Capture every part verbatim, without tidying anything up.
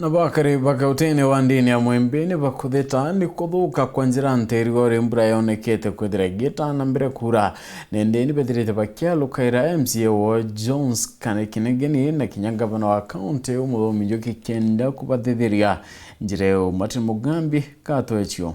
Na bakari ba kautini wa ndini ya Mwembe ni bakuthita ni kuthuka kwa njira nteru uri mbura yonekete kwithira igita na mbere kuura. Nindi ni bethirite bakialukaira M C A wo Jones Kane Kinegeni na kinya ngavana wa kaunti Muthomi Njuki kenda kubathithiria njira iu. Martin Mugambi gatwechio.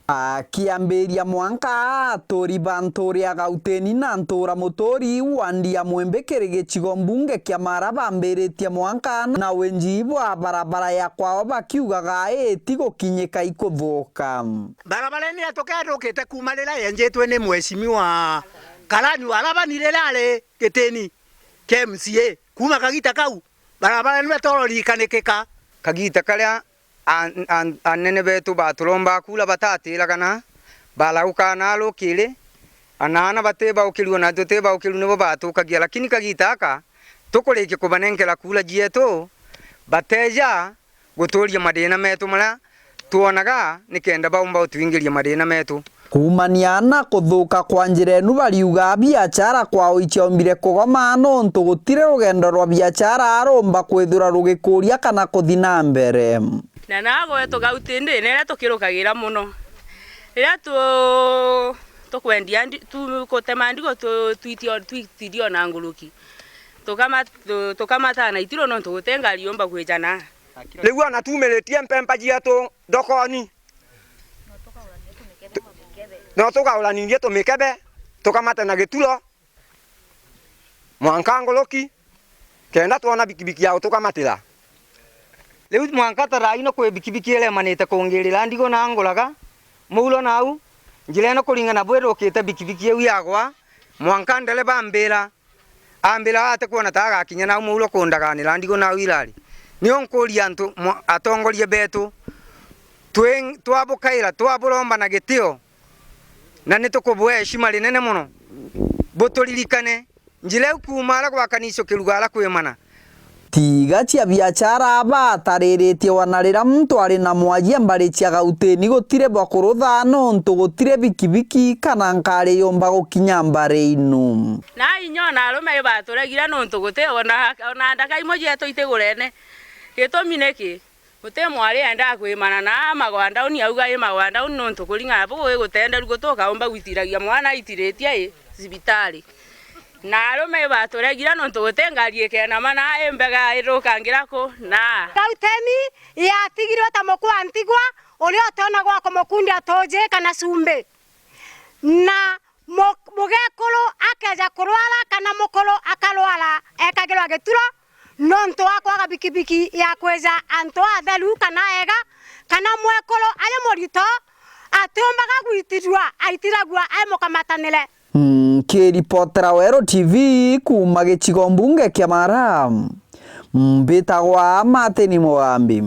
Akiambiria mwanka, aturi ba nturi ya Gauteni na ntura muturi wandi ya Mwembe kiri gicigo mbunge kia Mara bambiritie mwanka na winji bwa barabara ya kwao bakiugaga iti gukinyika ikuthuka. Barabara ino tukethukite kuuma riria yenjitwe ni mheshimiwa Karani wa Labani riria ari gitini kia M C A. Kuuma kagita kau, barabara ino itororikanikika. Kagita karia an-, an-, anene betu baturomba kura batatiragana, barauka na rukiri, ana ana batibaukirua na tutibaukirua nibo batukagia, lakini kagita aka tukurikia kubanenkera kura cietu, bateja guturia mathina metu maria twonaga nikenda baumba utwingiria mathina metu. Kuumania na kuthuka kwa njira inu, bariuga biachara kwao iciombire kugoma nontu gutiri rugendo rwa biachara rumba kwithirwa rugikuria kana kuthi na mbere. Na nagwe tugautindi niria tukirukagira muno. Riria tu-, tukwendia ndi-, tu-, kutema ndigo tu-, twitio-, twitirio na nguruki. Tukama-, tu-, tukamata na itiro nontu guti ngari yumba kwijana. Riu ona tumiritie mpempa cietu thokoni. No tukauranirie tumikebe, tukamate na gituro, mwanka nguruki, kenda twona bikibiki ya gutukamatira. Riu mwanka ta thaa ino kwi bikibiki iremanite kungirira ndigo na nguraga muuro nau, njira ino kuringana bwirukite bikibiki iu yagwa, mwanka ndereba ambira, Ambira ati kwona ta agakinya nau muuro kundaganira ndigo nau irari. Nio nkuria antu mwa-, atongoria betu, twi-, twabukaira, twaburomba na gitio, na ni tukubua heshima rinene mono. Buturirikane, njira iu kuuma ara gwa kanisa ukiruga ara kwi mana. Tiga cia biachara batariritie wana riria muntu ari na mwajia mbari cia Gauteni gutiri bwa kurutha nontu gutiri bikibiki kana nkari yumba gukinya mbari inu. Na inya ona arume ibaturegire nontu guti ona, ona ndaka imwe cietu itigurene. Gitumi niki? Guti mwari endaa kwimana na magwa ndauni, auga i magwa ndauni nontu kuring'ana bugu igutenderu gutuka umba gwitiragia mwana aitiritie i cibitari. Na arume ibaturegire nontu guti ngari ikenama na imbega ithukangira ku na. Gauteni yatigirwe ta mukwa ntigwa uria utiona gwa kumukundia tuji kana cumbi. Na Mu-, mugekuru akeja kurwara kana mukuru akarwara, ekagirwa gituro nontu wa kwaga bikibiki ya kwija antu atheru kana ega, kana mwekuru ari murito atiumbaga gwitirua, aitiragua ai mukamatanire. Nkiripotera Weru T V kuuma gicigo mbunge kia Mara, mbitagwa Martin Mugambi.